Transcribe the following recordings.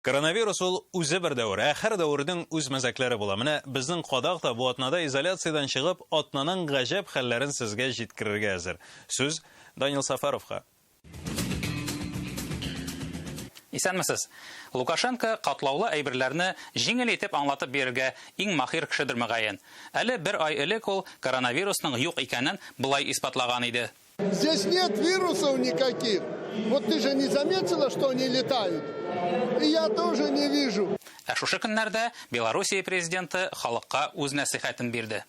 Коронавирус ул үзе бер дәвер, ә һәр дәвернең үз мәзәкләре була. Менә безнең кадак та бу атнада изоляциядән чыгып, атнаның гаҗәп хәлләрен сезгә җиткерергә әзер. Сүз Данил Сафаровка. Исәнмесез. Лукашенко катлаулы әйберләрне җиңел итеп аңлатып бирергә иң махир кешедер мөгаен. Әле бер ай элек ул коронавирусның юк икәнен болай исбатлаган иде. Здесь нет вирусов никаких. Вот ты же не заметила, что они летают? И я тоже не вижу. Ә шушы көннәрдә Белоруссия президенты халыкка үз нәсыйхәтен бирде.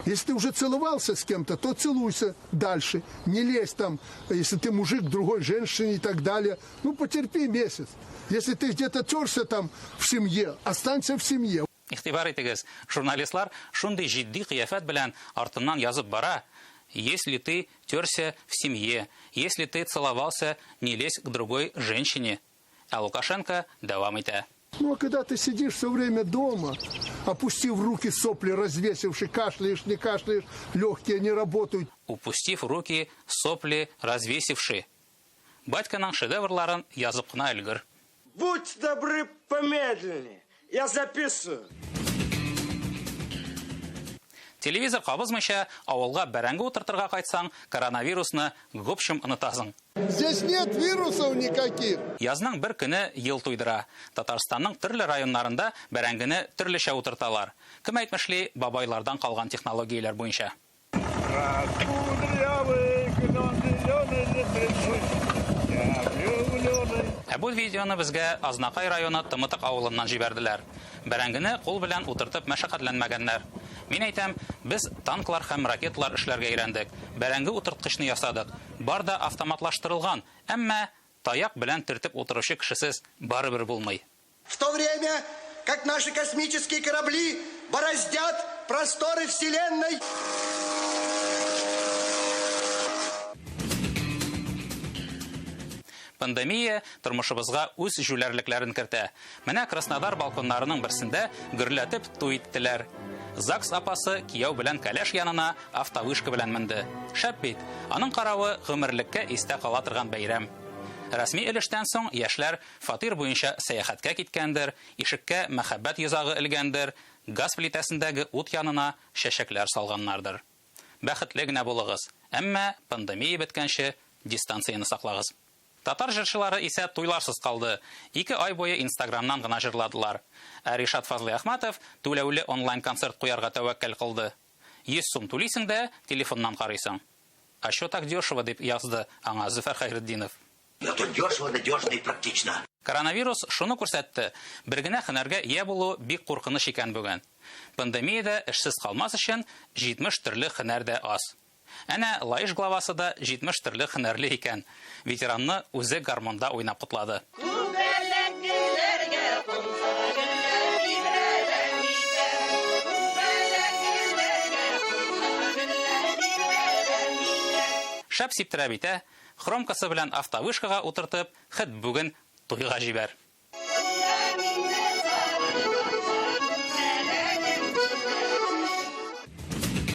Если ты уже целовался с кем-то, то целуйся дальше. Не лезь там, если ты мужик, к другой женщине и так далее. Ну, потерпи месяц. Если ты где-то терся там в семье, останься в семье. Игътибар итегез, журналистлар шундый җитди кыяфәт белән артыннан язып бара, Если ты терся в семье, если ты целовался, не лезь к другой женщине. Ә Лукашенко дәвам итә. Ну, а когда ты сидишь все время дома, опустив руки, сопли развесивши, кашляешь, не кашляешь, легкие не работают. Упустив руки, сопли развесивши. Батьканың шедеврларын язып кына өлгер. Будь добры, помедленнее. Я записываю. Телевизор кабызмыйча, авылга бәрәңге утыртырга кайтсаң, коронавирусны гопшым онытасың. Здесь нет вирусов никаких. Язның бер көне ел туйдыра. Татарстанның төрле районнарында бәрәңгене төрлечә утырталар. Кем әйтмешли, бабайлардан калган технологияләр буенча. Ә бу видеоны безгә Азнакай районы Тымытык авылыннан җибәрделәр. Бәрәңгене кул белән утыртып мәшәкатьләнмәгәннәр. Мин әйтәм, без танклар һәм ракеталар эшләргә өйрәндек, бәрәңге утырткычны ясадык, бар да автоматлаштырылган, әмма таяк белән төртеп утыручы кешесез барыбер булмый. В то время, как наши космические корабли бороздят просторы Вселенной. Пандемия тормышыбызга үз җүләрлекләрен кертә. Менә Краснодар балконнарының берсендә гөрләтеп туй иттеләр. ЗАГС апасы кияү белән кәләш янына автовышка белән менде. Шәп бит! Аның каравы гомерлеккә истә кала торган бәйрәм. Рәсми өлештән соң яшьләр Фатир буенча сәяхәткә киткәндер, ишеккә мәхәббәт йозагы элгәндер, газ плитәсендәге ут янына чәчәкләр салганнардыр. Бәхетле генә булыгыз, әмма пандемия беткәнче дистанцияне саклагыз. Татар җырчылары исә туйларсыз калды, ике ай буе инстаграмнан гына җырладылар. Ә Ришат Фазлыйәхмәтов түләүле онлайн-концерт куярга тәвәккәл кылды. 100 сум түлисең дә, телефоннан карыйсың. А чё так дёшево, дип язды аңа Зөфәр Хәйретдинов. Зато дешево, надежно и практично. Коронавирус шуны күрсәтте, бер генә һөнәргә ия булу бик куркыныч икән бүген. Пандемиядә эшсез калмас өчен 70 төрле һөнәр дә аз. Әнә Лаеш главасы да 70 төрле һөнәрле икән. Ветеранны үзе гармунда уйнап котлады. Күбәләк гөлләргә кунса, гөлләр тибрәлә китә. Күбәләк гөлләргә кунса, гөлләр тибрәлә китә. Шәп сиптерә бит, ә? Хромкасы белән автовышкага утыртып, хет бүген туйга җибәр.